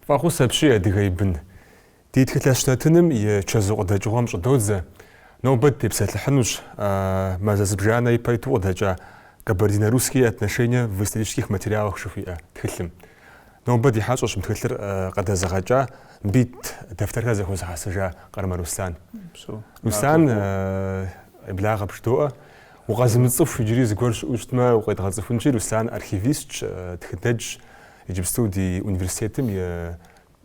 Фӏэхъус апщий, адыгэ и бын. Ди тхылъэщ нэтыным и чэзу къыдэкӏыгъуэм щӏыдодзэ. Нобэ дытепсэлъыхьынущ мазэ зыбжанэ ипэ иту къыдэкӏа Кабардино-русские отношения в исторических материалах жыхуиӏэ тхылъым. Нобэ ди хьэщӏэщ мы тхылъыр къыдэзыгъэкӏа, мыбы ит дэфтэрхэр зэхуэзыхьэсыжа Къармэ Руслан. Руслан, еблагъэ бжыдоӏэ. Укъэзымыцӏыху иджыри зыгуэр щыӏэу щытмэ, укъедгъэцӏыхунщи, Руслан архивистщ, тхыдэджщ, иджыпсту ди университетым и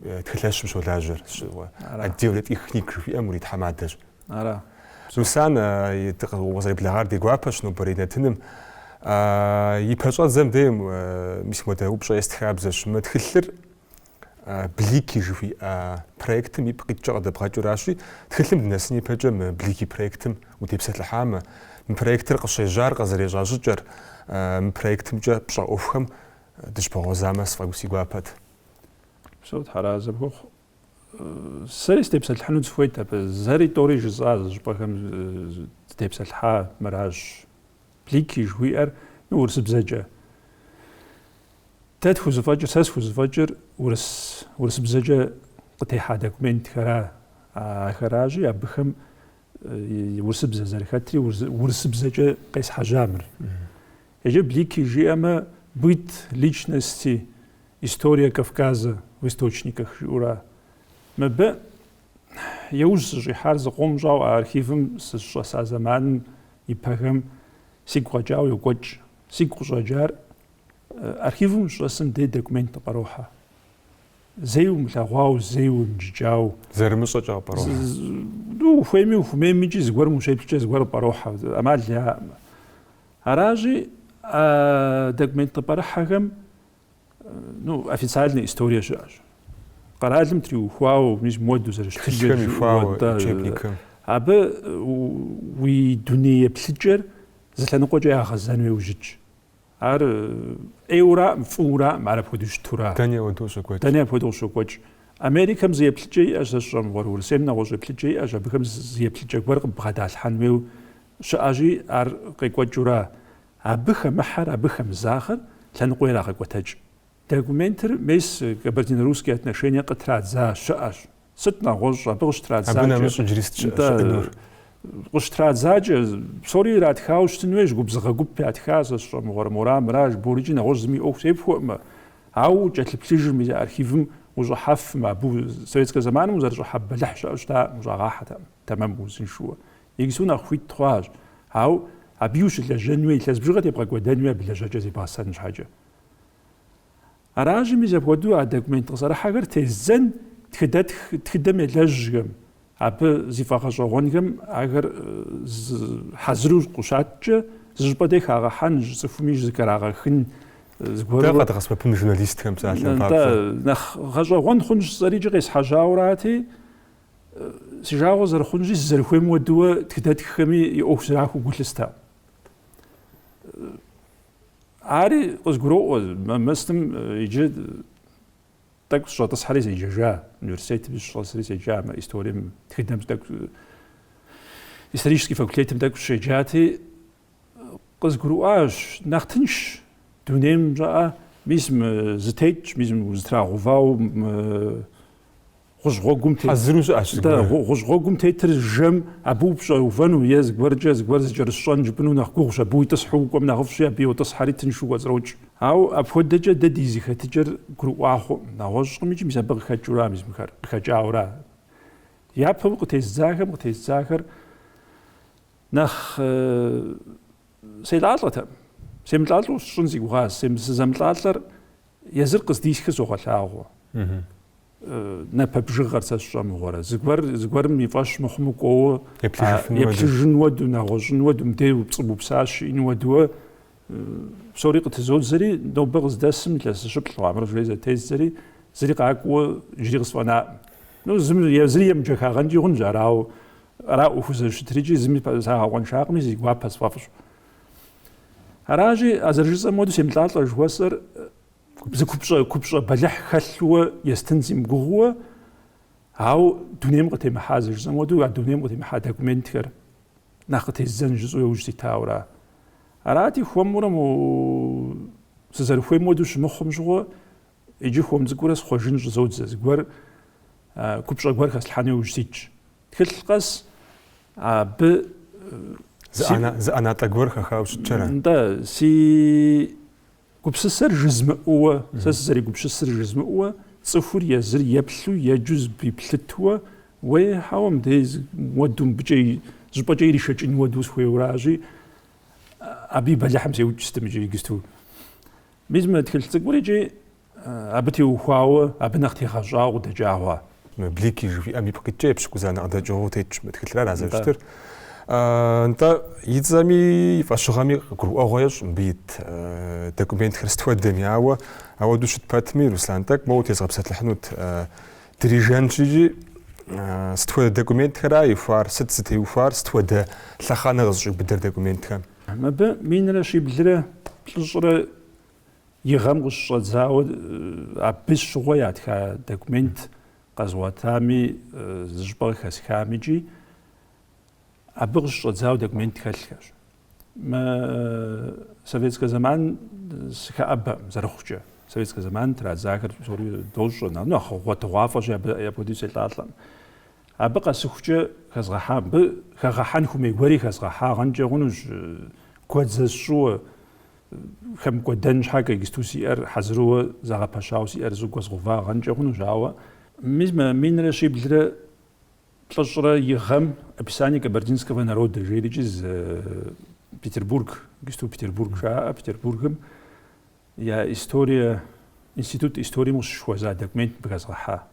тхылъэщым щолажьэр, отдел редких книг жыхуиӏэм уритхьэмадэщ. Ара. Руслан, укъызэреблэгъар ди гуапэщ нобэрей нэтыным. И пэщӏэдзэм дей мис мыуэдэ упщӏэ ест хабзэщ. Мы тхылъыр Блики жыхуиӏэ проектым ипкъ иткӏэ къыдэбгъэкӏыуращи, тхылъым дынэсын ипэкӏэ мы Блики проектым утепсэлъыхьамэ, мы проектыр къыщежьар къызэрежьа щӏыкӏэр, мы проектымкӏэ пщӏэ ӏуэхухэм дыщыбгъэгъуэзамэ сфӏэгу си гуапэт. Псэу, Тхьэразэ пхухъу. Сэри сытепсэлъыхьыну сыхуейт абы. Зэри тӏори жысӏа зы щӏыпӏэхэм сытепсэлъыхьа мыращ. Блики жыхуиӏэр, ну, урысыбзэкӏэ. Дэ тхузэфӏэкӏыр, сэ схузэфӏэкӏыр урыс, урысыбзэкӏэ къытехьа документхэра, ахэращи, абыхэм урысыбзэ зэрыхэтри урысыбзэкӏэ къесхьэжьа мыр. Иджы Блики жиӏэмэ, быт, личности, история Кавказа в источниках жиӏэура. Мыбы яужь сыщӏихьар зыкъом щӏауэ а архивым сыщӏэса зэманым ипэхэм сигу къэкӏауэ йокӏуэкӏ. Сигу къыщӏэкӏар архивым ущӏэсым дей документ къыпӏэрохьэ. Зэи умылъэгъуауэ, зэи уемыджыкӏауэ. Зэрымыщӏэкӏэ къыпӏэрохьэ. Ну, ухуейми ухумейми икӏи зыгуэрым ущеплъкӏэ зыгуэр къыпӏэрохьэ, ӏэмал яӏэкъым. Аращи, а документ къыпӏэрыхьэхэм, ну, официальная история щыӏэщ. Къэралым триухуауэ, мис муэду зэрыщытын Тхылъхэм ихуауэ, учебникхэм. Абы уи дуней еплъыкӏэр зы лъэныкъуэкӏэ ягъэзэну яужь итщ. Ар ӏейураӏым, фӏыураӏым, ар апхуэдэу щытура. Дэни апхуэдэу къыщокӏуэкӏ. Дэни апхуэдэу къыщокӏуэкӏ. Америкэм зы еплъыкӏэ иӏэщ, сэ сщӏэ мыгъуэр, Урысейм нэгъуэщӏ еплъыкӏэ иӏэщ, абыхэм зы еплъыкӏэ гуэр къыббгъэдалъхьэн хуейуэ щыӏэщи, ар къекӏуэкӏыура. Абы хэмыхьэр, абы хэмызагъэр лъэныкъуэ ирагъэкӏуэтэкӏ. Документыр, мес, кабардино-русские отношения къытрадза щыӏэщ. Сыт нэгъуэщӏ абы къыщытрадзакӏэ? Абы нэмыщӏ иджыри сыт щыӏэнур? Къыщытрадзакӏэ, псори иратхауэ щытын хуейщ, губзыгъэ гуп ятха, сэ сщӏэ мыгъуэр, мора, мыра жыбор икӏи нэгъуэщӏ зыми ӏуэху зепхуэӏымэ. Ауэ укӏэлъыплъыжым, мис архивым ущӏыхьэфмэ, абы советскэ зэманым узэрыщӏыхьэ бэлыхь щыӏэу щытаӏым, ущӏагъахьэтэкъым, тэмэму, узыншэуэ. Иджыпсту нэхъ хуит хъуащ. Ауэ абы ущылэжьэн хуей, илъэс бжыгъэ тебгъэкӏуэдэн хуей абы лэжьэкӏэ зебгъэсэн щхьэкӏэ. Аращи, мис апхуэдэу а документ къысӏэрыхьэхэр тездзэн тхыдэтх, тхыдэм елэжьхэм, абы зи фӏэгъэщӏэгъуэнхэм ахэр хьэзыру къыщаткӏэ зы щӏыпӏэ дей хагъэхьэн, цӏыхуми зэхрагъэхын зыгуэру. Дэ къэдгъэсэбэпын журналистхэм псалъэм папщӏэ. Нэхъ гъэщӏэгъуэн хъунщ жысӏэри икӏи къесхьэжьауэрати, си жагъуэ зэрыхъунщи, сызэрыхуейм хуэдэуэ тхыдэтххэми и ӏуэху зэрахуэу гу лъыста. Ари къызгуроӏуэ, мэстым иджы тӏэкӏу сыщӏэтӏысхьэри седжэжа, университетым сыщӏэсри седжа, мы историем, тхыдэм тӏэкӏу, исторический факультетым тӏэкӏу сыщеджати, къызгурыӏуащ, нэхъ тынш дунейм щыӏэ, мис мы зытетщ, мис мы узытрагъэувауэ мы Гъущӏ гъуэгум тет. Хьэзыру щыӏэщ зыгуэр. Гъущӏ гъуэгум тетыр жэм абы упщӏэувэну е зыгуэркӏэ зыгуэр зыкӏэрысщӏэн жыпӏэну нэхъ гугъущ, абы уитӏысхьу укӏуэм нэхъыфӏщи, абы йотӏысхьэри тыншу кӏуэцӏрокӏ. Ауэ апхуэдэкӏэ дэ ди зэхэтыкӏэр гурыӏуа хъуӏым, нэгъуэщӏкъым икӏи мис абы къыхэкӏыура мис мыхэр, къыхэкӏауэра. Япэу къытездзахэм къытездзахэр нэхъ селӏалӏэтэкъым. Семылӏалӏэу сщӏын си гугъащ. Сызэмылӏалӏэр езыр къыздисхыр согъэлъагъуэ. Напэ бжыгъэр сэ сщӏэ мыгъуэрэ. Зыгуэр, зыгуэрым и фӏэщ мыхъумэ кӏуэуэ еплъыжын хуэдэу, нэгъуэщӏын хуэдэу, мыдей пцӏы бупсащ жиӏэн хуэдэуэ псори къытызодзэри, нобэ къыздэсым илъэс зыщыплӏ хъуа мыр жери зэтездзэри, зыри къакӏуэу иджыри къысфӏэнаӏым. Ну, зым езыри емыджэхагъэнкӏи хъунщ ар, ауэ ара ӏуэхуу зэрыщытыр икӏи зыми сагъэкъуэншакъыми, си гуапэ сфӏэфӏщ. Аращи, а зэрыжысӏэм хуэдэу семылӏалӏэ жыхуэсӏэр Зы купщӏэ, купщӏэ бэлыхь хэлъуэ естын симыгугъууэ, ауэ дунейм къытемыхьа зэрыжысӏэм хуэдэу, а дунейм къытемыхьа документхэр нэхъ къытездзэн жысӏэу яужь ситауэра. Арати, хуэмурэ мо сызэрыхуейм хуэдэу щымыхъум щыгъуэ, Иджы хуэм цӏыкӏуурэ схъуэжын щӏызодзэ, зыгуэр купщӏэ гуэр хэслъхьэну иужь ситщ. Тхылъ къэс абы Зы ӏэнатӏэ гуэр хэхауэ щыткӏэрэ? Нтӏэ, си гупсысэр жызмыӏэуэ, сэ сызэрегупсысыр жызмыӏэуэ, цӏыхур езыр еплъу, еджу зыпиплъытуэ, уей, хьэуэ, мыдей мыуэду мыбыкӏэ щӏыпӏэкӏэ иришэкӏын хуэдэу сыхуейуэращи, абы и бэлыхьым сеукӏ сытым икӏи иджысту. Мис мы тхылъ цӏыкӏур икӏи абы теухуауэ, абы нэхъ тегъэщӏауэ къыдэкӏа хъуа. Мы Блики жыхуиӏэм ипкъ иткӏэ епщыкӏузанэ къыдэкӏыгъуэу тетщ мы тхылъыр ара зэрыщытыр. Нтӏэ, и цӏэми и фӏэщыгъэми гурыӏуэгъуэ ещӏ мыбы ит документхэр сыт хуэдэми, ауэ ауэдэу щыт пэтми, Руслан, тӏэкӏу моуэ утезгъэпсэлъыхьынут дрижэнщ икӏи сыт хуэдэ документхэра ихуар, сыт зытеухуар, сыт хуэдэ лъэхъэнэ къызэщӏиубыдэр документхэм? Мыбы минрэ щиблрэ плӏыщӏрэ и гъэм къыщыщӏэдзауэ абы щыгъуэ ятха документ къэзгъуэтами, зы щӏыпӏэ къыхэсхами икӏи абы къыщыщӏэдзауэ документ хэлъхэщ. Мы советскэ зэман сыхэӏэбэкъым зэрыхъукӏэ. Советскэ зэман традзахэр псори дощӏэ, нэхъ гъуэтыгъуафӏэщи, абы апхуэдэу селӏалӏэм. Абы къэсыхукӏэ хэзгъэхьа, абы хэгъэхьэн хуэмей гуэри хэзгъэхьагъэнкӏэ хъунущ, гуэдзэ сщӏыуэ, хэмыкӏуэдэн щхьэкӏэ иджысту сиӏэр хьэзыруэ зэгъэпэщауэ сиӏэр зы гуэзгъэувагъэнкӏэ хъунущ, ауэ мис мы минрэ щиблрэ плӏыщӏрэ и гъэм Описание кабардинского народа жери икӏи зы Петербург, иджысту Петербург жаӏэ, Петербургым я историе, институт историем къыщыхуэза документ мыбы хэзгъэхьа.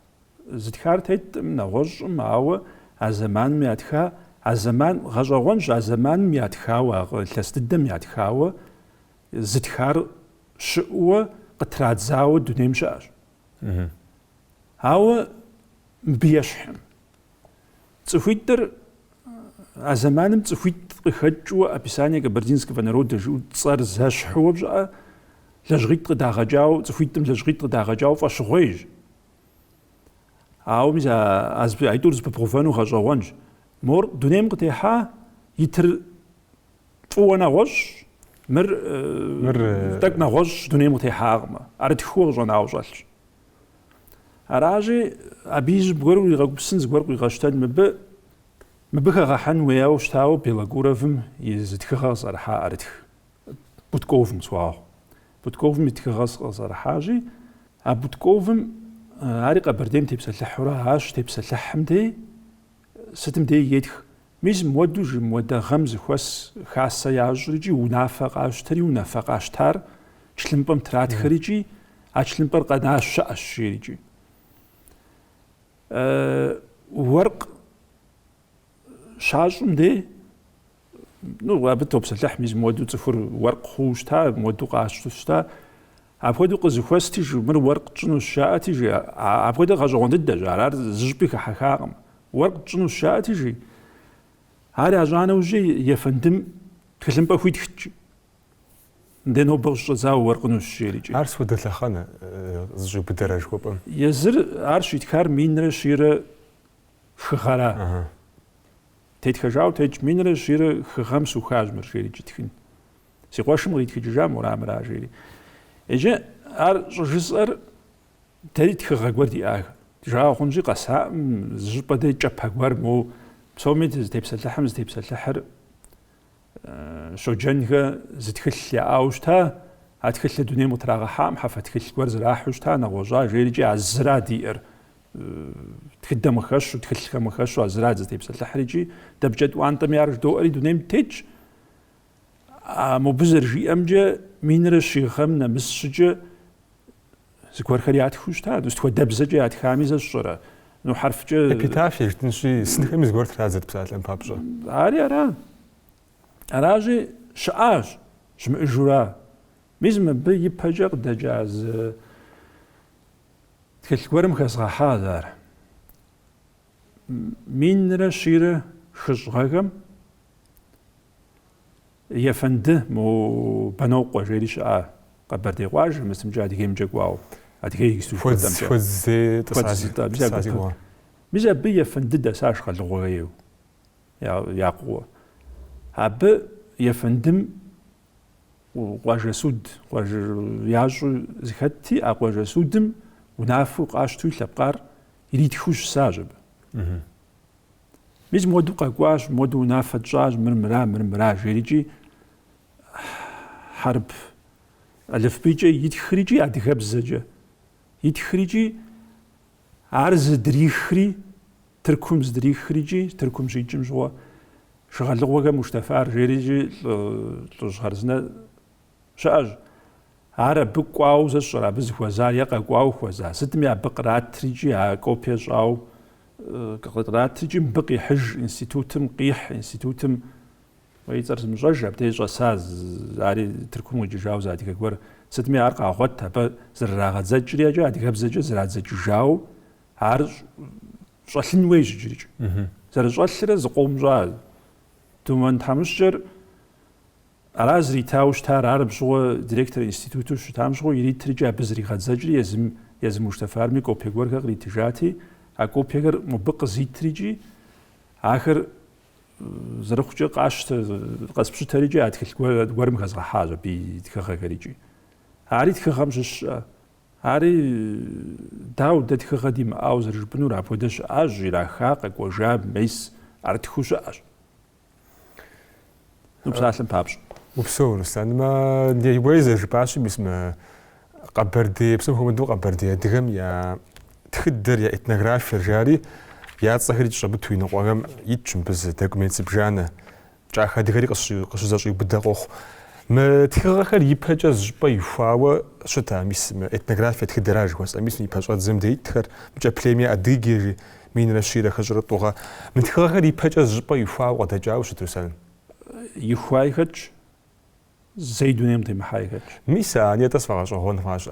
Зытхар теткъым, нэгъуэщӏым, ауэ а зэманым ятха, а зэман, гъэщӏэгъуэнщ, а зэманым ятхауэ, а илъэс дыдэм ятхауэ зытхар щыӏэуэ къытрадзауэ дунейм щыӏэщ. Ауэ мыбы ещхькъым. Цӏыхуитӏыр а зэманым цӏыхуитӏ къыхэкӏыуэ Описание кабардинского народа жиӏэу цӏэр зэщхьыуэ пщӏыӏэ лэжьыгъитӏ къыдагъэкӏауэ, цӏыхуитӏым лэжьыгъитӏ къыдагъэкӏауэ фӏэщыгъуейщ. Ауэ мис а аитӏур зэпыбгъэувэну гъэщӏэгъуэнщ. Мор дунейм къытехьа итыр фӏыуэ нэгъуэщӏщ, мыр тӏэкӏу нэгъуэщӏщ, дунейм къытехьакъымэ, ӏэрытхыуэ къыщӏэнауэ щӏэлъщ. Аращи, абы и зыгуэр уригъэгупсысын, зыгуэр къуигъэщтэн мыбы, мыбы хэгъэхьэн хуеяуэ щытауэ Белогуровым и зы тхыгъэ къысӏэрыхьа ӏэрытх. Бутковым схуагъэгъу. Бутковым и тхыгъэ къысӏэрыхьащи, а Бутковым ари Къэбэрдейм тепсэлъыхьурэ ар щытепсэлъыхьым дей, сытым дей етх. Мис мыуэду жи, мыуэдэ гъэм зэхуэс хасэ ящӏыр икӏи унафэ къащтэри, унафэ къащтар тхылъымпӏэм тратхэр икӏи, а тхылъымпӏэр къэнащ щыӏэщ, жери икӏи. Уэркъ щащӏым дей, ну, абы топсэлъыхь, мис мыуэду цӏыхур уэркъ хъууэ щыта, мыуэду къащтэу щыта. Апхуэдэу къызэхуэсти, жи, мыр уэркъ тщӏынущ жаӏэти, жи, апхуэдэ гъэщӏэгъуэн дыдэщ ар, ар зыщӏыпӏи хыхьэхакъым. Уэркъ тщӏынущ жаӏэти, жи, ар ящӏа нэужькӏэ ефэндым тхылъымпӏэ хуитхт, жи. Мыдэ нобэ къыщыщӏэдзауэ уэркъынущ, жери икӏи. Ар сыт хуэдэ лъэхъэнэ зыщӏиубыдэрэ жыхуэпӏэм? Езыр ар щитхар минрэ щийрэ хы гъэра. Тетхэжауэ тетщ, минрэ щийрэ хы гъэм сухащ мыр, жери икӏи тхын. Си къуэшым къритхыкӏыжа морамыра, жери. Иджы ар щӏыжысӏэр дэри тхыгъэ гуэр диӏахэ. Ди жагъуэ хъунщи, къэсаӏым зы щӏыпӏэ дей кӏэпэ гуэр моуэ псоми дызытепсэлъыхьым зытепсэлъыхьыр Щоджэнхэ зы тхылъ яӏауэ щыта, а тхылъыр дунейм къытрагъэхьаӏым, хьэфэ тхылъ гуэр зэрахьэу щыта, нэгъуэщӏа, жери икӏи а зыра диӏэр. Тхыдэм къыхэщу, тхылъхэм къыхэщу а зыра дызытепсэлъыхьыр икӏи дэ абыкӏэ тӏуантӏэми ар жыдоӏэри дунейм тетщ. А мобы зэрыжиӏэмкӏэ, минрэ щий гъэм нэмыс щӏыкӏэ зыгуэрхэр ятхыу щыта, ну, сыт хуэдэбзэкӏэ ятхами сэ сщӏэрэ, ну, хьэрфкӏэ... Эпитафие жытӏэнщи, сынхэми зыгуэр традзэт псалъэм папщӏэ. Ари ара. Аращи, щыӏащ, щымыӏэжура. Мис мыбы ипэкӏэ къыдэкӏа зы тхылъ гуэрым хэзгъэхьащ ар. Минрэ щийрэ хыщӏ гъэхэм Ефэнды мо Банокъуэ жери щыӏа Къэбэрдей къуажэ, мысымкӏэ Адыгеймкӏэ кӏуауэ. Адыгей иджысту жыхуэтӏэмкӏэ. Хуэдз дей тӏыса си гугъэ. Мис абы ефэнды дэсащ Щхьэлыкъуэхэ ейуэ, я къуэ. Абы ефэндым. Къуажэ суд къуажэ ящӏу зэхэтти, а къуажэ судым унафэу къащтэу илъэпкъар иритхыу щысащ абы. Мис мыуэду къэкӏуащ, мыуэду унафэ тщӏащ, мыр мыра, мыр мыра, жерикӏи хьэрып алыфбийкӏэ итхрикӏи адыгэбзэкӏэ итхрикӏи ар зыдрихри, Тыркум зыдрихрикӏи, Тыркум щикӏым щыгъуэ Шыгъэлыгъуэхэ Муштэфар жерикӏи лӏыжь хъарзынэ щыӏэщ. Ар абы кӏуауэ сэ сщӏэрэ, абы зыхуэзар е къэкӏуауэ хуэза. Сытми абы къратрикӏи, а копие щӏауэ къратрикӏи, мыбы къихьыж институтым къихь, институтым и цӏэр сымыщӏэж, абдеж щӏэса, ари Тыркум къикӏыжауэ зы адыгэ гуэр. Сытми ар къагъуэт, абы зэрырагъэдзэкӏри якӏэ адыгэбзэкӏэ зэрадзэкӏыжауэ ар щӏэлъын хуейщ иджырикӏ. Зэрыщӏэлърэ зыкъом щӏа. Думэн тхьэмыщкӏэр ара зритауэ щытар, ар абы щыгъуэ директор институту щытам щыгъуэ иритрикӏи абы зригъэдзэкӏри езым езы Муштэфарми копие гуэрхэр къритыжати, а копиехэр мобы къызитрикӏи ахэр зэрыхъукӏэ къащтэ, къэспщытэрикӏи а тхылъ гуэрым хэзгъэхьащ абы и тхыгъэхэрикӏи. Ари тхыгъэм щыщщ. Ари дауэ дэ тхыгъэ димыӏауэ зэрыжыпӏэнур, апхуэдэ щыӏащ, ираха, къэкӏуэжа, мес, ӏэрытхыу щыӏэщ. Ну, псалъэм папщӏэ. Упсэу, Руслан. Мы уэри зэрыжыпӏащи, мис мы Къэбэрдей, псом хуэмыдэу къэбэрдей адыгэм я тхыдэр, я этнографиер жари, я цӏэхэри кӏэщӏэмыту иныкъуэхэм итщ мыбы зы документ зыбжанэ. Кӏахэ адыгэри къыщызэщӏиубыдэ къохъу. Мы тхыгъэхэр ипэкӏэ зыщӏыпӏэ ихуауэ щыта, мис мы этнографие тхыдэра жыхуэсӏэ, мис мы и пэщӏэдзэм дей итхэр, мыкӏэ племя адыги жи, минрэ щийрэ хыщӏрэ тӏу гъэ. Мы тхыгъэхэр ипэкӏэ зыщӏыпӏэ ихуауэ къыдэкӏауэ щыт, Руслан? Ихуаи хэтщ. Зэи дунейм темыхьаи хэтщ. Мис а нетӏэ сфӏэгъэщӏэгъуэн хъуащ.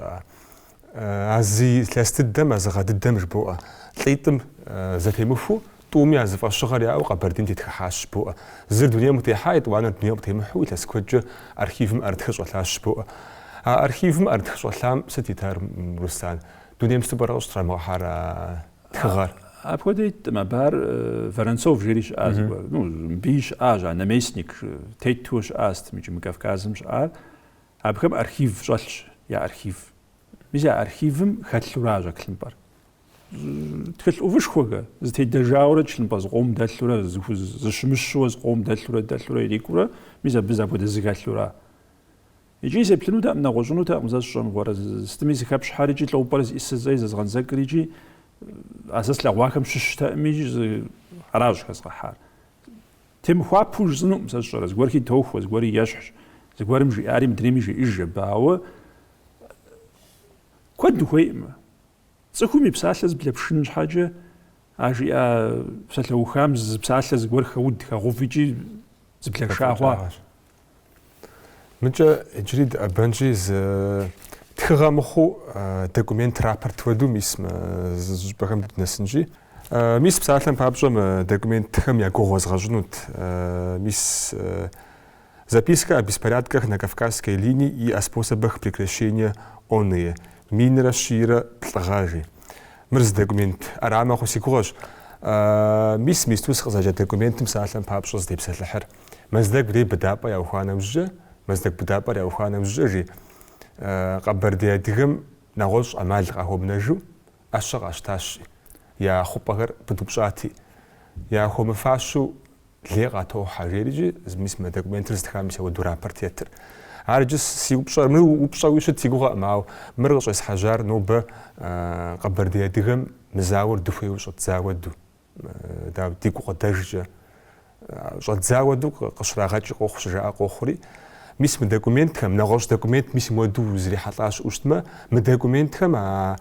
А зы илъэс дыдэм, а зы гъэ дыдэм жыбоӏэ, лӏитӏым зэтемыхуу, тӏуми а зы фӏэщыгъэр яӏэу Къэбэрдейм тетхыхьащ жыбоӏэ. Зыр дунейм къытехьа, етӏуанэр дунейм къытемыхьэу илъэс куэдкӏэ архивым ӏэрытхыр щӏэлъащ жыбоӏэ. А архивым ӏэрытх щӏэлъам сыт итар, Руслан? Дунейм сыту пӏэрэ къыщӏытрамыгъэхьар а тхыгъэр. Апхуэдэ иткъым, абы ар Воронцов жери щыӏа зыгуэр. Ну, мыбыи щыӏащ, а наместник тету щыӏа сытым икӏи мы Кавказым щыӏар. Абыхэм архив щӏэлъщ, я архив. Мис а архивым хэлъуращ а тхылъымпӏэр. Тхылъ ӏувышхуэхэр, зытедэжауэрэ тхылъымпӏэ зыкъом дэлъурэ, зыщымыщуэ зыкъом дэлъурэ, дэлъурэ ирикӏуурэ, мис абы зы апхуэдэ зы хэлъура. Икӏи сеплъынутэкъым, нэгъуэщӏынутэкъым сэ сщӏэ мыгъуэрэ, сытми сыхэпщхьэр икӏи лӏо пӏэрэ зиӏысыр зэи зэзгъэдзэкӏыр икӏи а сэ слъэгъуахэм щыщтэкъыми аращ хэзгъэхьар. Темыхуапэу жысӏэнукъым сэ сщӏэрэ, зыгуэрхи тохуэ, зыгуэри ещхьщ, зыгуэрым жиӏари мыдрейми жеӏэж абы, ауэ куэд ухуейкъым. Цӏыхум и псалъэ зблэпшын щхьэкӏэ а жиӏа псалъэухам зы псалъэ зыгуэр хэуд, хэгъув икӏи зблэша хъуа. Мыкӏэ иджыри дыӏэбэнщи, зы тхыгъэ мыхъуу документ рапорт хуэдэу мис мы зы щӏыпӏэхэм дынэсынщи. Мис псалъэм папщӏэ мы документхэм я гугъу уэзгъэщӏынут. Мис Записка о беспорядках на Кавказской линии и о способах прекращения оные. Минрэ щийрэ плӏы гъэ жи. Мыр зы документ ӏэрамэ хъу си гугъэщ. Мис мисту сыкъызэджа документым псалъэм папщӏэ зытепсэлъыхьыр. Мэздэгу дей быдапӏэ яухуа нэужькӏэ, Мэздэгу быдапӏэр яухуа нэужькӏэ, жи, Къэбэрдей адыгэм нэгъуэщӏ ӏэмал къахуэмынэжу ӏэщэ къащтащ, я хъупӏэхэр пыдупщӏати. Яхуэмыфащэу лей къатохьэ, жерикӏи, мис мы документыр зытхам мис ауэдэу рапорт етыр. Ар иджы си упщӏэр, мыр упщӏэуи щыт си гугъэкъым, ауэ мыр къыщӏесхьэжьар нобэ Къэбэрдей адыгэм мы зауэр дыхуейуэ щӏэддза хуэдэу. Дауэ ди гукъыдэжкӏэ щӏэддза хуэдэу къыщрагъэкӏи къохъу, щыжаӏэ къохъури. Мис мы документхэм, нэгъуэщӏ документ мис мыуэдэу узрихьэлӏа щыӏэу щытмэ, мы документхэм а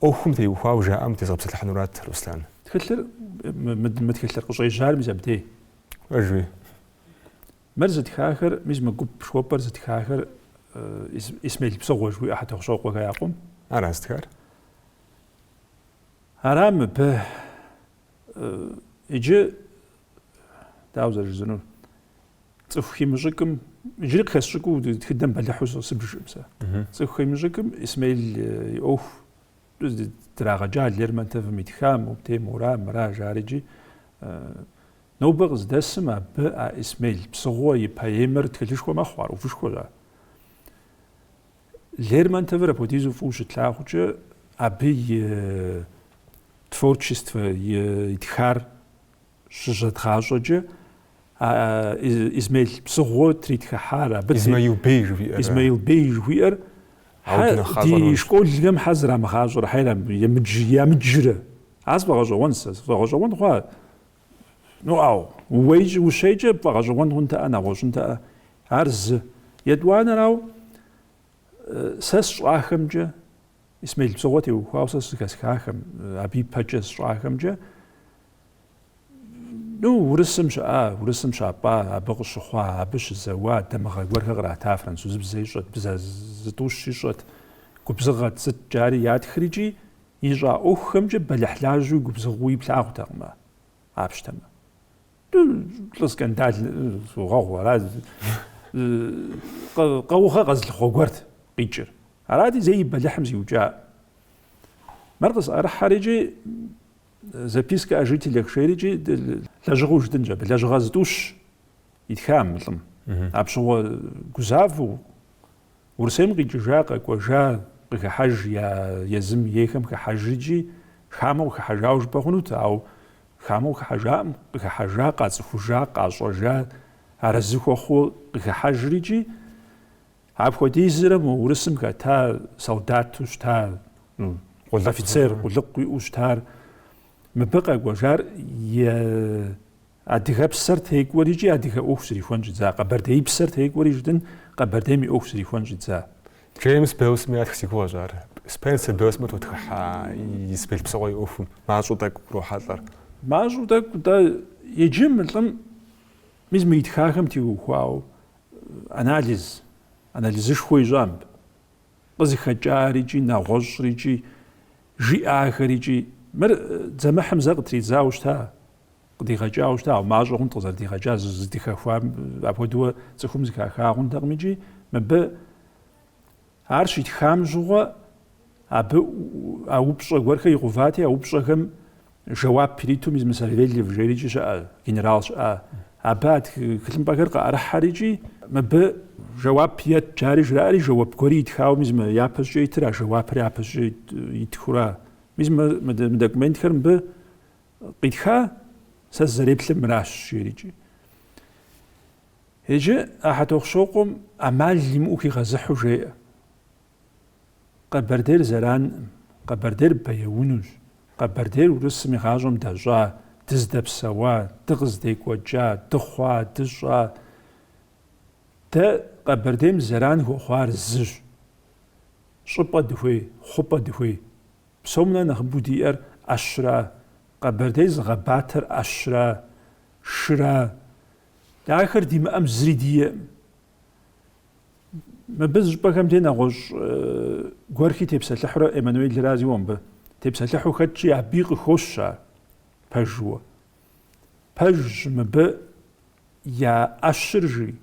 ӏуэхум теухуауэ жаӏэм тезгъэпсэлъыхьынурат, Руслан. Тхылъыр, мы тхылъыр къыщӏежьар мис абдей. Пэжуи. Мыр зытхахэр, мис мы гуп жыхуэпӏэр зытхахэр Исмел Псыгъуэ жыхуиӏэ Хьэтӏохъущокъуэхэ я къуэм. Ара зытхар? Ара мыбы иджы дауэ зэрыжысӏэнур? Цӏыху химыщӏыкӏым, иджыри къыхэсщӏыкӏыу тхыдэм бэлыхьу сыбжкъым сэ. Цӏыху химыщӏыкӏым Исмел и ӏуэху драгъэджа Лермонтовым итха, мобдей мора, мыра жарикӏи. Нобэ къыздэсым абы а Исмел Псыгъуэ и поэмэр тхылъышхуэ мэхъу, ар ӏувышхуэщ ар. Лермонтовыр апхуэдизу фӏыуэ щытлъагъукӏэ, абы и творчествэ, итхар щызэдгъащӏэкӏэ, а Измел Псыгъуэ тритхыхьар, абы Измаил Бей жыхуиӏэр. Измаил Бей жыхуиӏэр хьэ ди школхэм хьэ зрамыгъащӏэрэ, хьэ ямыджрэ. Ар сфӏэгъэщӏэгъуэн сэ, сфӏэгъэщӏэгъуэн хъуа. Ну, ау, уей ущейкӏэ пфӏэгъэщӏэгъуэн хъунтэӏэ, нэгъуэщӏынтэӏэ. Ар зы. Етӏуанэрауэ, сэ сщӏахэмкӏэ, Исмел Псыгъуэ теухуауэ сэ сызэхэсхахэм, абы ипэкӏэ сщӏахэмкӏэ, ну, Урысым щыӏа, Урысым щапӏа, абы къыщыхъуа, абы щызэуа, дамыгъэ гуэрхэр кърата, французыбзэ ищӏэт, бзэ зытӏущ ищӏэт, губзыгъэт, сыт жари ятхыр икӏи ищӏа ӏуэхухэмкӏэ бэлыхьлажьэуи губзыгъэуи плъагъутэкъым ар, къапщтэмэ. Лӏы скандал согъэгъу, ара къаугъэ къэзылъыхъуэ гуэрт къикӏыр. Арати, зэи и бэлыхьым зиукӏа. Мыр къысӏэрыхьэр икӏи записка о жителях жери икӏи лэжьыгъэу жытӏынщ абы, лэжьыгъэ зытӏущ итха мы лӏым. Апщыгъуэ гузавэу Урысейм къикӏыжа, къэкӏуэжа, къыхыхьэж я езым ейхэм хыхьэж икӏи хамэу къыхыхьэжауэ жыпӏэ хъунут, ауэ хамэу къыхыхьэжакъым, къыхыхьэжа, къацӏыхужа, къащӏэжа, арэзы хуэхъуу къыхыхьэжри икӏи апхуэдизрэ мо урысым хэта солдату щыта, офицер къулыкъу иӏэу щытар, мыбы къэкӏуэжар и Адыгэпсэр текӏуэри икӏи адыгэ ӏуэху зэрихуэн щӏидза. Къэбэрдеипсэр текӏуэри жытӏын, Къэбэрдейм и ӏуэху зэрихуэн щӏидза. Джеймс Белл сымэ ятх си гугъэщ ар. Спенсер Белл сымэ тотхыхьа Исмел Псыгъуэ и ӏуэхум. Мащӏэу тӏэкӏу урохьэлӏэр. Мащӏэу тӏэкӏу, дэ иджы мы лӏым мис мы итхахэм теухуауэ анализ, анализышхуэ ищӏа мыбы. Къызыхэкӏар икӏи, нэгъуэщӏыр икӏи, жиӏахэр икӏи. Мыр Дзэмыхьым зэ къытридзауэ щыта. Къыдигъэкӏауэ щыта, ауэ мащӏэ хъунт къызэрыдигъэкӏа, зыдыхэхуам апхуэдэуэ цӏыхум зыхаха хъунтэкъым икӏи мыбы ар щитхам щыгъуэ абы а упщӏэ гуэрхэр игъэувати, а упщӏэхэм жэуап ириту мис мы Савельев жери икӏи щыӏэ, генерал щыӏа. Абы а тхылъымпӏэхэр къыӏэрыхьэр икӏи мыбы жэуап ет жари жраӏэри жэуап гуэри итхауэ мис мы япэ щӏыкӏэ итыр, а жэуапыр япэ щӏыкӏэ итхура. Мис мы документхэр мыбы Къитха, сэ сызэреплъыр мыращ, жери икӏи. Иджы а Хьэтӏохъущокъуэм ӏэмал имыӏэу хигъэзыхьу жеӏэ. Къэбэрдейр зэранкъым, Къэбэрдейр бэяунущ, Къэбэрдейр урысым и гъащӏэм дэщӏа, дыздэпсэуа, дыкъыздекӏуэкӏа, дыхъуа, дыщӏа. Дэ Къэбэрдейм зэран хуэхъуар зыщ. Щӏыпӏэ дыхуей, хъупӏэ дыхуей. Псом нэ нэхъыбэу диӏэр ӏэщра, Къэбэрдей зыгъэбатэр ӏэщра, шыра. Дэ ахэр димыӏэм зыри диӏэкъым. Мыбы зыщӏыпӏэхэм де нэгъуэщӏ гуэрхи тепсэлъыхьурэ Эммануэлра зиуэ мыбы тепсэлъыхьу хэтщи, абыи къыхощ ар пэжуэ. Пэжщ мыбы я ӏэщыр жи.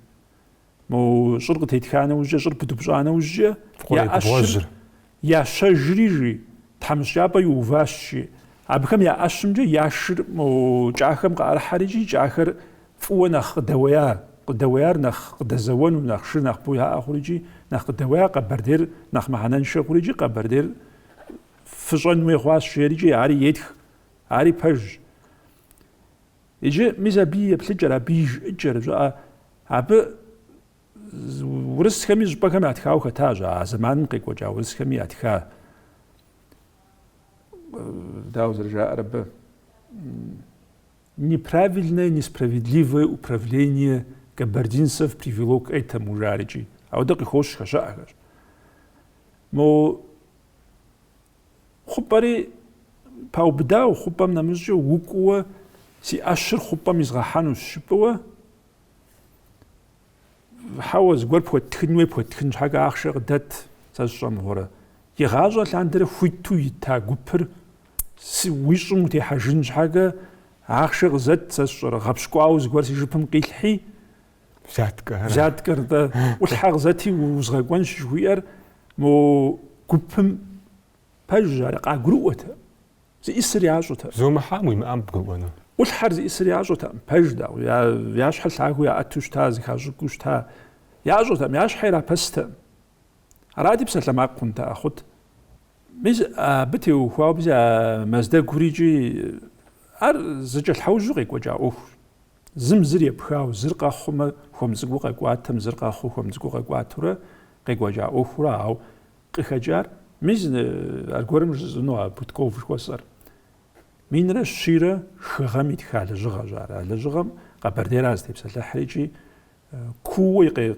Мо щӏыр къытетха нэужькӏэ, щӏыр пыдупщӏа нэужькӏэ, я ӏэщыр ящэжри, жи, тхьэмыщкӏапӏэ иуващ, жи. Абыхэм я ӏэщымкӏэ я шыр мо кӏахэм къыӏэрыхьэр икӏи кӏахэр фӏыуэ нэхъ къыдэуея, къыдэуеяр нэхъ къыдэзэуэну, нэхъ шыр нэхъыбэу яӏэ хъур икӏи нэхъ къыдэуея, Къэбэрдейр нэхъ мыхьэнэншэ хъур икӏи Къэбэрдейр фыщӏэн хуей хъуащ, жери икӏи ари етх, ари пэжщ. Иджы мис абы и еплъыкӏэр, абы и жыӏэкӏэр, щӏыӏэ, абы урысхэми щӏыпӏэхэм ятхауэ хэтащ, а зэманым къекӏуэкӏа урысхэми ятха. Дауэ зэрыжаӏэр абы? Неправильное, несправедливое управление кабардинцев привело к этому, жари икӏи. Ауэдэ къыхощхэ щыӏэхэщ. Мо Хъупӏэри паубыдауэ, хъупӏэм нэмыщӏкӏэ укӏуэуэ си ӏэщыр хъупӏэм изгъэхьэнущ жыпӏэуэ, хьэуэ, зыгуэр пхуэттхын хуей, пхуэттхын щхьэкӏэ ахъшэ къыдэт, сэ сщӏэ мыгъуэрэ. Игъащӏэ лъандэрэ хуиту ита гупыр уи щӏым утехьэжын щхьэкӏэ ахъшэ къызэт, сэ сщӏэрэ, гъэпщкӏуауэ зыгуэр си жыпым къилъхьи, Взяткэ. Взяткэр, нтӏэ, ӏулъхьэ къызэти узгъэкӏуэнщ жыхуиӏэр мо гупым пэжщ, ар къагурыӏуэтэкъым. Зиӏысыр ящӏэтэкъым. Зомыхьам уимыӏам бгурыӏуэну? ӏулъхьэр зиӏысыр ящӏэтэкъым, пэж дауэ, я щхьэр лъагэу яӏэту щыта, зыхащӏыкӏыу щыта. Ящӏэтэкъым, я щхьэ ирапэстэкъым. Арати псалъэмакъ хъунтэӏэ хъут. Мис абы теухуауэ мис а Мэздэгур икӏи ар зэкӏэлъхьэужьу къекӏуэкӏа ӏуэхущ. Зым зыр епхауэ, зыр къэхъумэ хуэм цӏыкӏуу къэкӏуатэм, зыр къэхъуу хуэм цӏыкӏуу къэкӏуатэурэ къекӏуэкӏа ӏуэхура, ауэ къыхэкӏар мис аргуэрым жысӏэну а Бутков жыхуэсӏэр. Минрэ щийрэ хы гъэм итха лэжьыгъэщ ар. А лэжьыгъэм Къэбэрдейра зытепсэлъыхьыр икӏи кууэ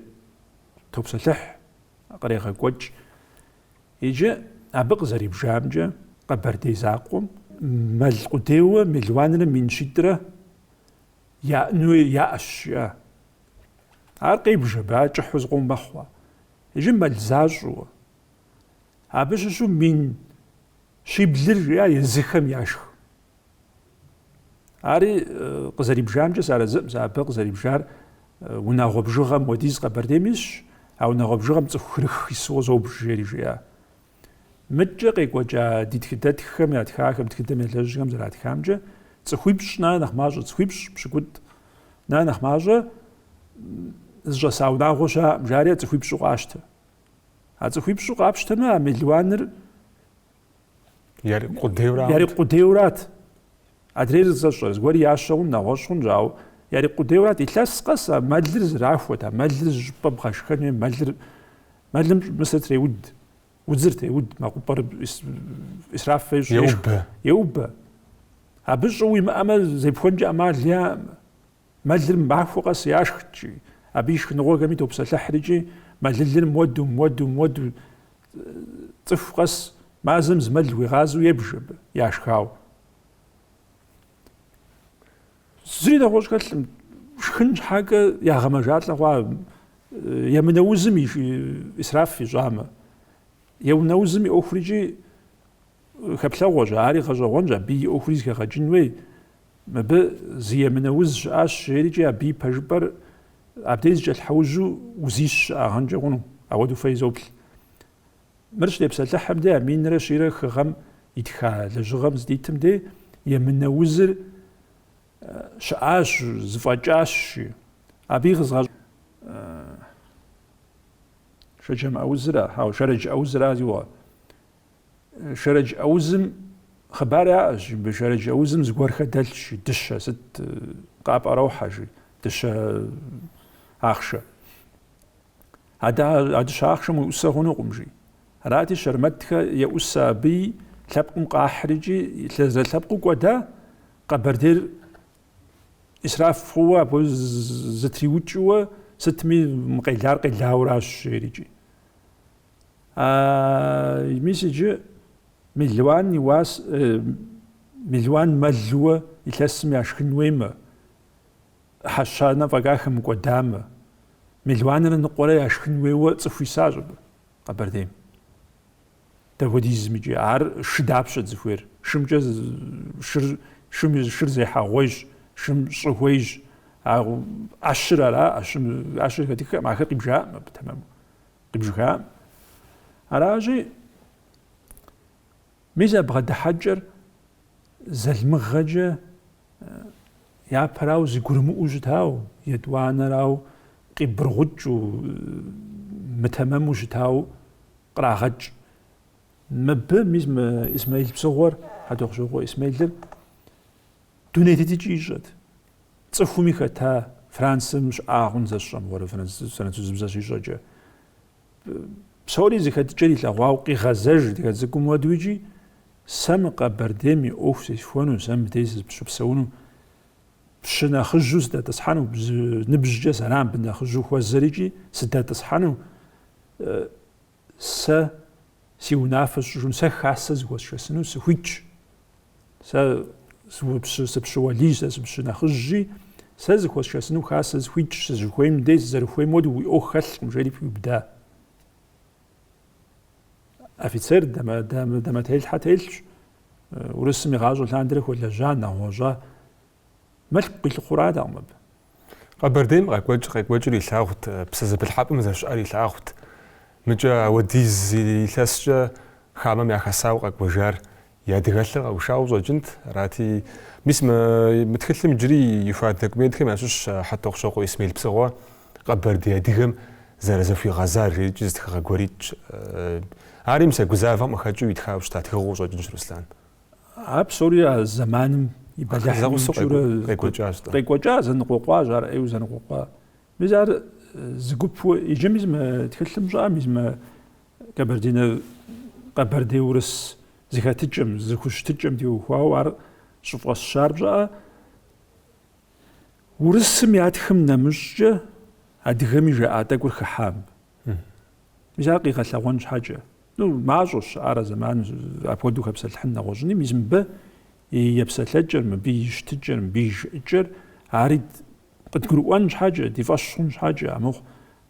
топсэлъыхь, кърегъэкӏуэкӏ. Иджы абы къызэрибжамкӏэ, Къэбэрдей закъуэм мэл къудейуэ мелуанрэ мин щитӏрэ яӏэну яӏэщ, жиӏа. Ар къебж абы, ар кӏыхьу зыкъом мэхъу. Иджы мэл защӏэу. Абы щыщу мин щиблыр, жиӏа, езыхэм яшх. Ари къызэрибжамкӏэ сыарэзыӏым, сэ абы къызэрибжар унагъуэ бжыгъэм хуэдиз Къэбэрдейм исщ, а унагъуэ бжыгъэм цӏыху хырых ису къызобж, жери жиӏа. Мыдкӏэ къекӏуэкӏа ди тхыдэтххэм ятхахэм, тхыдэм елэжьхэм зэратхамкӏэ, цӏыхуипщӏ нэ нэхъ мащӏэ, цӏыхуипщӏ пщыкӏутӏ нэ нэхъ мащӏэ зыщӏэса унагъуэ щыӏэкъым, жари а цӏыхуипщӏу къащтэ. А цӏыхуипщӏу къапщтэмэ, а мелуаныр Ярикъу къудейурат. Адрейр сэ сщӏэрэ, зыгуэри ящэ хъун, нэгъуэщӏ хъунщ, ауэ ярикъу къудейурат. Илъэс къэс а мэлыр зэрахуэт, а мэлыр зыщӏыпӏэ бгъэшхэн хуей, мэлыр, мэлым мысыр треуд, удзыр треуд, мэкъупӏэр исраф ещӏ, ешх. Еубэ. Еубэ. Абы щӏы уимыӏэмэ, зепхуэнкӏэ ӏэмал яӏэм. Мэлыр махуэ къэс яшхт, жи. Абы и шхыныгъуэхэми топсэлъыхьыр икӏи мэлылыр муэду, муэду, муэду цӏыху къэс мазэм зы мэл хуигъазэу ебж абы яшхауэ. Зыри нэгъуэщӏ хэлъым, шхын щхьэкӏэ ягъэмэжалӏэ хъуа емынэ узым исраф ищӏамэ. Емынэ узым и ӏуэхур икӏи хэплъэгъуэщ, ари гъэщӏэгъуэнщ, абы и ӏуэхури зэхэгъэкӏын хуей. Мыбы зы емынэ уз щыӏащ, жери икӏи абы и пэжыпӏэр абдей зыкӏэлъхьэужьу узищ щыӏагъэнкӏэ хъуну, ауэдэу фэ изоплъ. Мыр щытепсэлъыхьым де, а минрэ щийрэ хы гъэм итха лэжьыгъэм здитым де, емынэ узыр щыӏащ, зэфӏэкӏащ, жи. Абы и къызгъэщӏ Шэджэм аузыра, хьэуэ, Шэрэдж аузыра зиуэ. Шэрэдж аузым хъыбар яӏэщ, мыбы Шэрэдж аузым зыгуэрхэр дэлъщ, дыщэ сыт къапӏэрохьэ, жи, дыщэ ахъшэ. А дыщэ ахъшэм уеӏусэ хъунукъым, жи. Арати, Щэрмэтхэ еӏусэ абыи лъэпкъым къахьыр икӏи зэрылъэпкъыу кӏуэда, Къэбэрдейр исраф хъууэ, абы зэтриукӏыуэ, сытми мы къелар къелауэращ, жери икӏи. Мис иджы мелуан и уас, мелуан мэлууэ илъэсым яшхын хуеймэ, ӏыхьэ щанэ фӏэкӏа хэмыкӏуэдамэ, мелуанрэ ныкъуэрэ яшхын хуейуэ цӏыху исащ абы, Къэбэрдейм. Дапхуэдизым икӏи ар шы дапщэт зыхуейр? Шымкӏэ шыр, шым шыр зехьэгъуейщ, шым щӏы хуейщ. А ӏэщыр ара, ӏэщым, ӏэщыр хэтыххэкъым, ахэр къибжаӏым абы тэмэму. Къибжыхаӏым. Аращи, мис а бгъэдыхьэкӏэр залмыгъэкӏэ япэрауэ зыгурымыӏуэу щытауэ, етӏуанэрауэ къибыргъукӏыу, мытэмэму щытауэ кърагъэкӏ. Мыбы мис мы Исмаил Псыгъуэр, Хьэтӏохъущокъуэ Исмелыр дуней тетыкӏи ищӏэт. Цӏыхуми хэта Францием щыӏа хъун сэ сщӏэ мыгъуэрэ французыбзэ щищӏэкӏэ. Псори зыхэтыкӏэр илъэгъуауэ къигъэзэж адыгэ цӏыкӏум хуэдэу икӏи сэ мы Къэбэрдейм и ӏуэху зесхуэну, сэ мыбдеж сыщыпсэуну, пщы нэхъыжьу сыдэтӏысхьэну, ныбжькӏэ сэра мыбы нэхъыжьу хуэзэр икӏи сыдэтӏысхьэну, Сэ си унафэ сщӏыжыну, сэ хасэ зыхуэсшэсыну сыхуитщ. Сэ сыпщы уэлийщ, сэ сыпщы нэхъыжьщи, сэ зыхуэсшэсыну хасэ сыхуитщ, сызыхуейм дей сызэрыхуейм хуэдэу уи ӏуэху хэлъкъым, жери пиубыда. Офицер дамэтелъхьэ телъщ, урысым игъащӏэ лъандэрэ хуэлэжьа, нэгъуэщӏа. Мылъку къилъыхъуэратэкъым абы. Къэбэрдейм къекӏуэкӏ къекӏуэкӏыр илъагъут, псэзэпылъхьэпӏэм зэрыщыӏэр илъагъут. Мыкӏэ ауэдиз илъэскӏэ хамэм яхэсауэ къэкӏуэжар и адыгэлъыр къэушауэ къыщӏэкӏынт. Арати, мис мы мы тхылъым иджыри ихуа документхэм ящыщщ Хьэтӏохъущокъуэ Исмел Псыгъуэ Къэбэрдей адыгэм зэрызэхуигъэзар жери икӏи зы тхыгъэ гуэр итщ. Ари мис а гузавэм къыхэкӏыу итхауэ щыта тхыгъэу къыщӏэкӏынщ, Руслан. Ар псори а зэманым и бэлыхьым Зэгъусэу икӏыурэ къекӏуэкӏащ. Къекӏуэкӏа, зэныкъуэкъуащ, ар ӏейуэ зэныкъуэкъуа. Мис ар зы гупу, иджы мис мы тхылъым щыӏэ, мис мы Кабардино, къэбэрдей-урыс зэхэтыкӏэм, зэхущытыкӏэм теухуауэ ар щӏыфӏэсщар пщӏэӏэ, урысым ятхым нэмыщӏкӏэ адыгэми жаӏа тӏэкӏур хыхьам. Мис ар къигъэлъэгъуэн щхьэкӏэ. Ну, мащӏэщ щыӏар а зэманым апхуэдэу хэпсэлъыхьын нэгъуэщӏыни, мис мыбы и епсэлъэкӏэр, мыбы и щытыкӏэр, мыбы и жыӏэкӏэр, ари къыдгурыӏуэн щхьэкӏэ, ди фӏэщ хъун щхьэкӏэ, амыхъу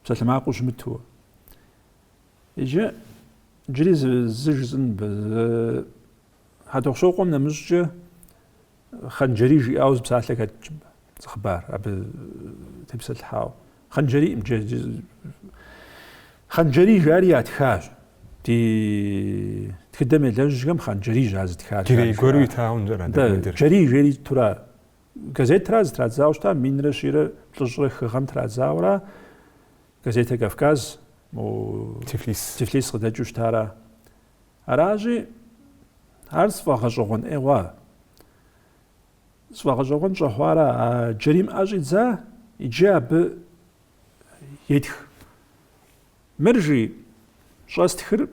псалъэмакъыу щымыту. Иджы иджыри зы жысӏэн мыбы. Хьэтӏохъущокъуэм нэмыщӏкӏэ Хъанджэрий жиӏауэ зы псалъэ хэтщ мыбы, зы хъыбар абы тепсэлъыхьауэ. Хъанджэрийм, Хъанджэрий жари ятхащ. Ди тхыдэм елэжьхэм Хъанджэрийщ ар зытхар. Гирей гуэру итауэ ара документыр? Джэрий жери итура. Газетра зытрадзауэ щыта, минрэ щийрэ плӏыщӏрэ хы гъэм традзауэра. Газета Кавказ, мо Тифлис. Тифлис къыдэкӏыу щытара. Аращи, ар сфӏэгъэщӏэгъуэн ӏей хъуа. Сфӏэгъэщӏэгъуэн щӏэхъуара, а Джэрийм ӏэ щӏидза, иджы абы етх. Мыр жи щӏэстхыр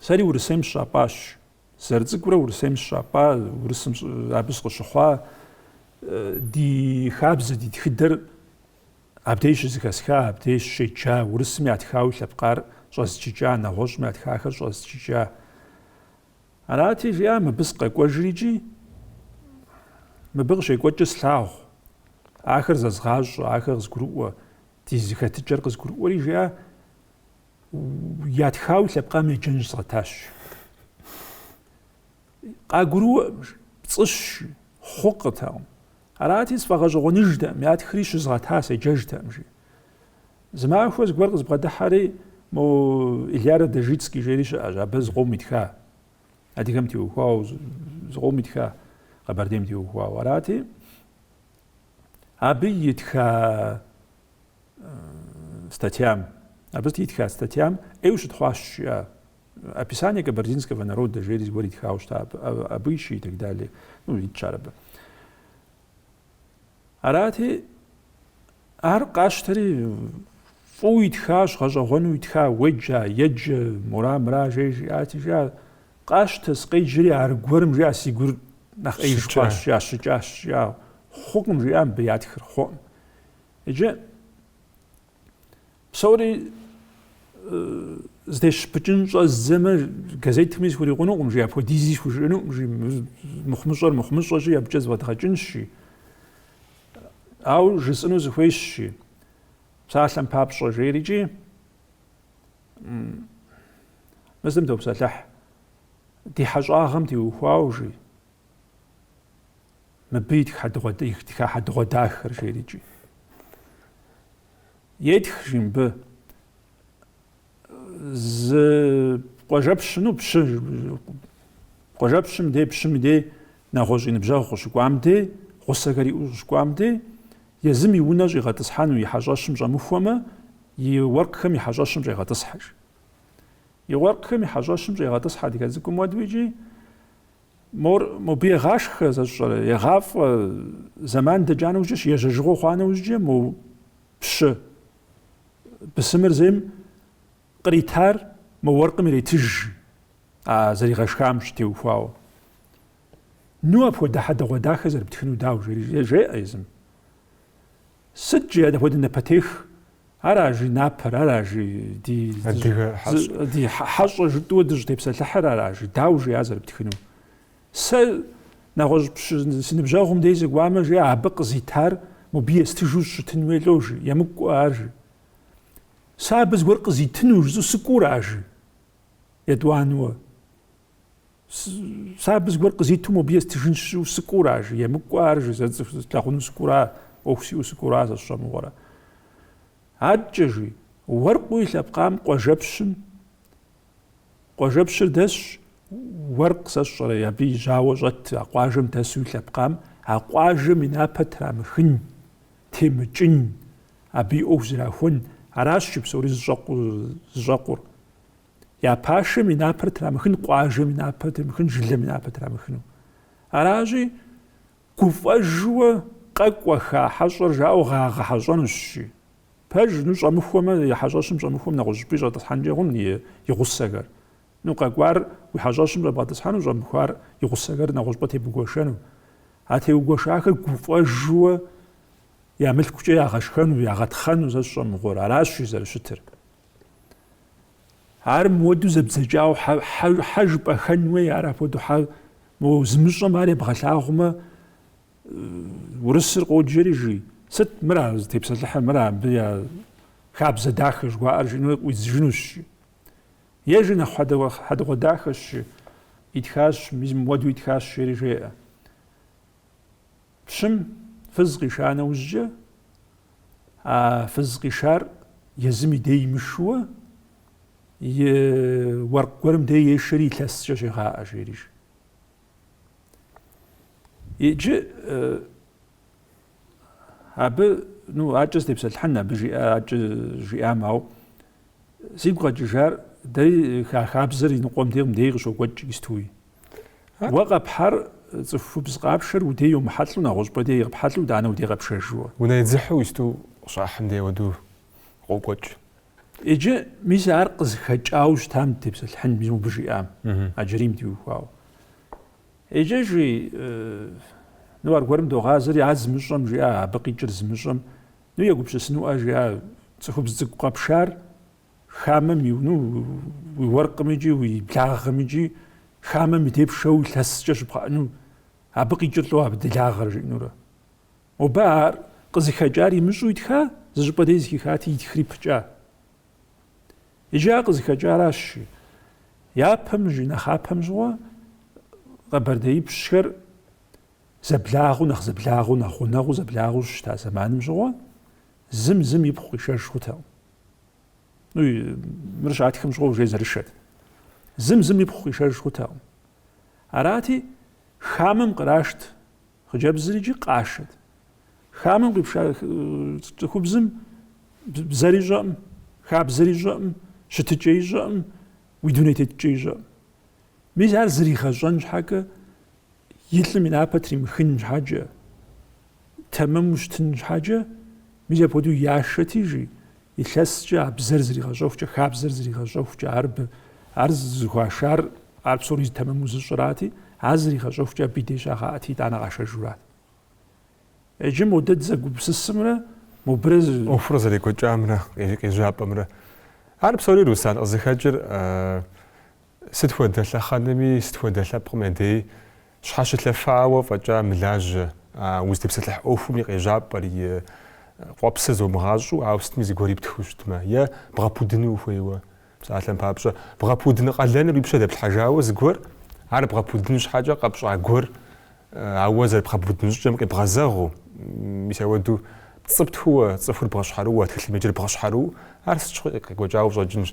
сэри Урысейм сыщапӏащ. Зэрыцӏыкӏурэ Урысейм сыщапӏа, Урысым абы сыкъыщыхъуа, ди хабзэ, ди тхыдэр Абдей щызэхэсха, абдей щеджа, урысым ятхауэ илъэпкъар щӏэзджыкӏа, нэгъуэщӏым ятхахэр щӏэзджыкӏа. Арати, жиӏа, мыбы сыкъэкӏуэжри икӏи мыбы къыщекӏуэкӏыр слъагъу, ахэр зэзгъащӏэ, ахэр къызгурыӏуэ, ди зэхэтыкӏэр къызгурыӏуэри, жиӏа, ятхауэ илъэпкъам еджэн щызгъэтащ. Къагурыӏуэкъым, пцӏыщ, хъукъытэкъым. Арати, сфӏэгъэщӏэгъуэныжтэкъым, ятхри щызгъэта, седжэжтэкъым, жи. Зы махуэ зыгуэр къызбгъэдыхьэри, мо Илья Радожицкий жери щыӏэщ, абы зыкъом итха, адыгэм теухуауэ зыкъом итха, Къэбэрдейм теухуауэ. Арати, абы итха статьям, абы итха статьям ӏейуэ щытхъуащ, жиӏа. Описание кабардинского народа жери зыгуэр итхауэ щыта, обычаи и так далее. Ну, итщ ар абы. Арати, ар къащтэри фӏыуэ итхащ, гъэщӏэгъуэну итха, уеджа, еджэ, мора, мыра, жери жиӏати, жиӏа, къащтэ, сыкъеджэри аргуэрым жиӏа, си гур нэхъ ӏеиж хъуащ, жиӏа, щыкӏащ, жиӏа, хъукъым, жиӏа, мыбы ятхыр хъукъым. Иджы Псори зытесщыпыкӏын щӏэздзэмэ, газетми схурикъунукъым, жи, апхуэдизи схужыӏэнукъым, жи, мыхъумыщӏэр мыхъумыщӏэщи, абыкӏэ зэфӏэдгъэкӏынщ, жи. Ауэ жысӏэну сыхуейщ, жи, псалъэм папщӏэ, жери икӏи мы зым топсэлъыхь. Ди хьэщӏагъэм теухуауэ, жи, мыбы итх итха хьэдыгъуэдахэр, жери икӏи. Етх, жи мыбы, зы къуажэпщ, ну, пщы, къуажэпщым дей, пщым и дей нэгъуэщӏ и ныбжьэгъу къыщыкӏуам дей, гъусэхэр иӏэу къыщыкӏуам дей, езым и унэ щӏигъэтӏысхьэну, и хьэщӏэщым щӏэмыхуэмэ, и уэркъхэм и хьэщӏэщым щӏегъэтӏысхьэ, жи. И уэркъхэм и хьэщӏэщым щӏегъэтӏысхьэ адыгэ цӏыкӏум уэду икӏи Мор мобы егъашхэ, сэ сщӏэрэ, егъафӏэ, зэман дэкӏа нэужькӏэ, ежьэжыгъуэ хъуа нэужькӏэ, мо пщы бысымыр зейм къритар мо уэркъым иретыж, а зэригъэшхам щытеухуауэ. Ну, апхуэдэ хьэдэгъуэдахэ зэрыптхыну дауэ, жери жеӏэ езым. Сыт, жи, апхуэдэ напэтех? Ара, жи, напэр, ара, жи, ди Адыгэ хьэщӏэ. Ди хьэщӏэ жытӏэуэ дыщӏытепсэлъыхьыр ара, жи, дауэ, жи, ар зэрыптхыну? Сэ нэгъуэщӏ пщы си ныбжьэгъум дей сыкӏуамэ, жи, абы къызитар мобы естыжу щытын хуей лӏо, жи, емыкӏуӏэ ар, жи. Сэ абы зыгуэр къызитыну жысӏэу сыкӏуэура, жи, етӏуанэуэ. Сэ абы зыгуэр къызиту мобы естыжынщ жысӏэу сыкӏуэура, жи, емыкӏуӏэ ар, жи, сэ цӏыху слъагъуну сыкӏуэура, ӏуэху сиӏэу сыкӏуэура, сэ сщӏэ мыгъуэрэ. Адэкӏэ, жи, уэркъыу илъэпкъам къуажэпщым, къуажэпщыр дэсщ, уэркъ сэ сщӏэрэ, абы и жьауэ щӏэт а къуажэм дэсу илъэпкъам, а къуажэм и напэ трамыхын, темыкӏын, абы и ӏуэху зэрахуэн. Аращ жи псори зыщӏэкъур. Я пашэм и напэр трамыхын, къуажэм и напэр трамыхын, жылэм и напэр трамыхыну. Аращи, гуфӏэжуэ къэкӏуэха хьэщӏэр жаӏэу къагъэхьэщӏэнущ, жи. Пэж, ну щӏэмыхуэмэ, и хьэщӏэщым щӏэмыхуэм нэгъуэщӏ щӏыпӏи щӏэтӏысхьэнкӏэ хъун и гъусэхэр. Ну къэкӏуар уи хьэщӏэщым щӏэбгъэтӏысхьэну, щӏэмыхуар и гъусэхэр нэгъуэщӏыпӏэ тебугуэшэну. А теугуэшахэр гуфӏэжуэ я мылъкукӏэ ягъэшхэну, ягъэтхъэну сэ сщӏэ мыгъуэр. Аращ жи зэрыщытыр. Ар мыуэду зэбдзэкӏауэ хьэ жыпӏэхэн хуей, ар апхуэдэу хьэ мо зымыщӏэм ар ебгъэлъагъумэ, урысыр къоджэри жи, сыт мыра зытепсэлъыхьыр, мыра абы я хабзэ дахэ жыхуаӏэр жиӏэну къыӏуидзыжынущ жи. Е жи нэхъ хьэдыгъуэдахэщ жи, итхащ, мис мыуэду итхащ жери жеӏэ. Пщым фыз къиша нэужькӏэ, а фыз къишар езым и дей имышуэ, и уэркъ гуэрым дей ешэри илъэскӏэ щегъаӏэ, жери жи. Иджы абы, ну, акӏэ сытепсэлъыхьын, абы жиӏа, акӏэ жиӏам, ауэ сигу къэкӏыжар дэри а хабзэр иныкъуэм дей мыдей къыщокӏуэкӏ истуи. Уэ къэпхьар цӏыхубз къапшэр уи дей йомыхьэлӏэу, нэгъуэщӏыпӏэ дей къыпхьэлӏэу, итӏанэ уи дей къэпшэжуэ. Унэидзыхьу исту къыщахьым дей ауэду къокӏуэкӏ. Иджы мис ар къызыхэкӏауэ щытам дытепсэлъыхьын, мис мобы жиӏам, Аджэрийм теухуауэ. Иджы жи, ну аргуэрым догъазэри, ар зымыщӏэм жиӏа, абы къикӏыр зымыщӏэм, ну егупсысынуӏэ жиӏа, цӏыхубз цӏыкӏу къэпшар хамэм и, ну, уи уэркъым икӏи, уи благъэм икӏи, хамэм и дей пшэу илъэскӏэ щыбгъэӏэну, абы къикӏыр лӏо абы делагъэр жиӏэнурэ. Мобы ар къызыхэкӏар имыщӏу итха, зы щӏыпӏэ дей зэхихати, итхри пыкӏа. Иджы ар къызыхэкӏаращ, жи. Япэм, жи, нэхъапэм щыгъуэ къэбэрдеипщхэр зэблагъэу, нэхъ зэблагъэу, нэхъ гъунэгъуу зэблагъэу щыщыта зэманым щыгъуэ, зым зым ипхъу къишэж хъутэкъым. Ну, мыр щатхым щыгъуэ уже зэрышэт. Зым зым ипхъу къишэж хъутэкъым. Арати, хамэм кърашт хъыджэбзыр икӏи къашэт. Хамэм къипша цӏыхубзым бзэр ищӏэкъым, хабзэр ищӏэкъым, щытыкӏэ ищӏэкъым, уи дуней тетыкӏэ ищӏэкъым. Мис ар зригъэщӏэн щхьэкӏэ, и лӏым и напэ тримыхын щхьэкӏэ, тэмэму щытын щхьэкӏэ, мис апхуэдэу яшэти, жи, илъэскӏэ а бзэр зригъэщӏэхукӏэ, хабзэр зригъэщӏэхукӏэ, ар ар зыхуашар, ар псори тэмэму зыщӏырати, ар зригъэщӏэхукӏэ абы и дей щагъаӏэти, итӏанэ къашэжурат. Иджы модэ дызэгупсысымрэ мобырэ ӏуэхур зэрекӏуэкӏамрэ къежьапӏэмрэ. Ар псори Руслан къызыхэкӏыр сыт хуэдэ лъэхъэнэми, сыт хуэдэ лъэпкъым я дей щхьэщылъэфауэ фӏэкӏа мылажьэ а узытепсэлъыхь ӏуэхум и къежьапӏэр, и къуэпсыр зомыгъащӏэу, ауэ сытми зыгуэр иптхыу щытмэ, е бгъэпудыну ухуейуэ, псалъэм папщӏэ, бгъэпудын къалэныр уи пщэ дэплъхьэжауэ зыгуэр, ар бгъэпудын щхьэкӏэ къэпщӏа гуэр Ауэ зэрыбгъэпудын щӏыкӏэм къебгъэзэгъыу, мис ауэдэу пцӏы птхыуэ, цӏыхур бгъэщхьэрыуэ, тхылъым еджэр бгъэщхьэрыуэу, ар сыт щыгъуи къекӏуэкӏауэ къыщӏэкӏынщ.